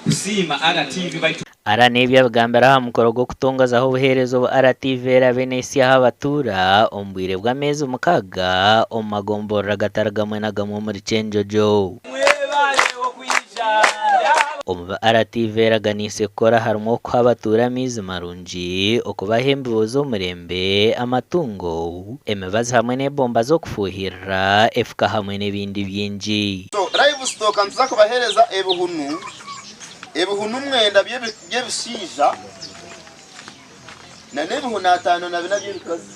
Kusiima RTV baitu. Ara n'ebi abigambire aha mukoro gw'okutongozaho obuheereza obu RTV eraabe neehitsya aha batuura omu bwire bw'ameezi mukaaga omu magomborora gatari gamwe na gamwe omuri Kyenjojo. Omu bi RTV eraganiise kukora harimu okuha abatuura amaizi marungi, okubaha embibo z'omurembe, amatungo, emibazi hamwe n'ebomba z'okufuuhirira, efuka hamwe n'ebindi bingi. So livestock nituza kubahereza ebihunu, ebihunu mwenda by'ebishaija na n'ebihunu 54 by'ebikazi.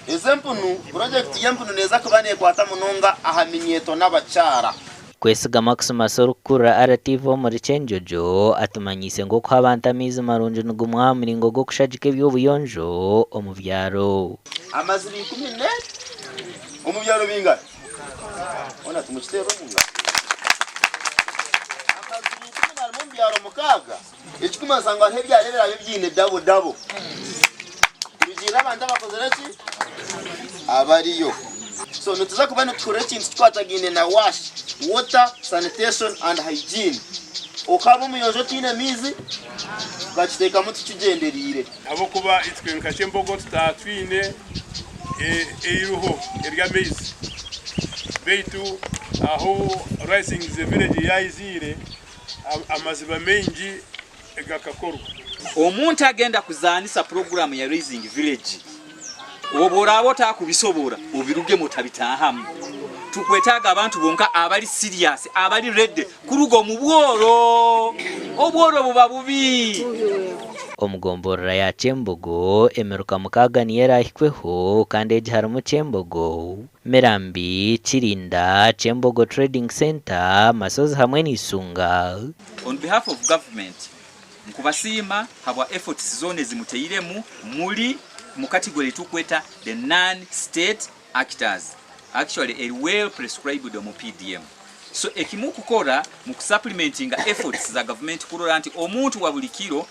Ezi empunu, purojekiti y'empunu neeza kuba neekwata munonga aha minyeeto n'abakyara. Kwesiga Maximus orikukurira RTV omuri Kyenjojo atumanyiise ngu okuha abantu amaizi marungi nigumwe aha muringo gw'okushagika eby'obuyonjo omu byaro. Amaziba ikumi ne omu byaro bingahi? Hoona timukiteerwa omu ngaro. Amaziba ikumi n'arimwe omu byaro mukaaga, ekirikumanyisa ngu hariho ebyaro ebiraabe biine dabo dabo. Kurugiirira abantu abakozire ki? Abariyo. So nituza kuba nitukora ekintu kikwatagaine na wash, water, sanitation and hygiene. Okaba omuyonjo otaine maizi, tukakiteekamu tukigyendereire. Ahabw'okuba itwe nka Kyembogo tutaatwine eiruho ery'amaizi, beitu ahu Rising the Village yaiziire, amaziba maingi gakakorwa. Omuntu agenda kuzaanisa puroguraamu ya Raising Village, obu oraaba otakubisobora obirugemu otabitaahamu. Tukwetaaga abantu bonka abali serious, abali ready kuruga omu bworo. Obworo buba bubi. Omu gomborora ya Kyembogo, emiruka mukaaga niyo eraahikweho kandi egi harimu Kyembogo, Mirambi, Kirinda, Kyembogo Trading Centre, Masozi hamwe na Isunga. On behalf of government nkubasiima habwa efforts zoona ezimuteiremu muri mu category eitukweta the non state actors actually eri well prescribed omu PDM so ekimukukora muku supplementinga efforts za government kurora nti omuntu waburi kiro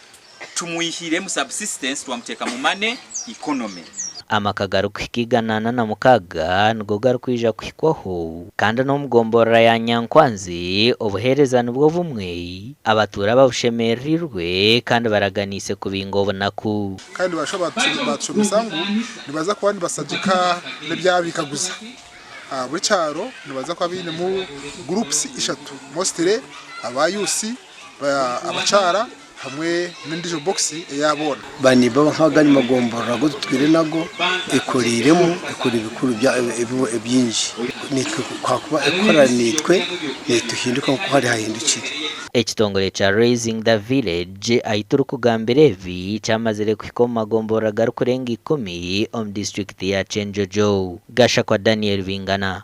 Tumwihire mu subsistence twamuteeka mu money economy. Amaka garikuhika 146 nigo garikwija kuhikwaho kandi n'omu gomborora ya Nyankwanzi obuheereza nibwo bumwe, abatuura babushemerereirwe kandi baraganiise kubinga obunaku. Kandi nibashuba baatushomesa ngu nibaza kuba nibasagika n'ebyabikaguza. Buri kyaro nibaza kuba bainemu groups ishatu mostly aba youths, abakyara hamwe n'endiijo bokisi eya boona. Baniba nk'agandi magomborora agu tutwire nago ekoreiremu ekora ebikuru bingi. Naitwe ku hakuba ekora naitwe netuhinduka nk'oku hari hahindukire. Ekitongore kya Raising the Village ahi turikugambira ebi kyamazire kuhika omu magomborora garikurenga ikumi omu disiturikiti ya Kyenjojo. Gashakwa Daniel Bingana.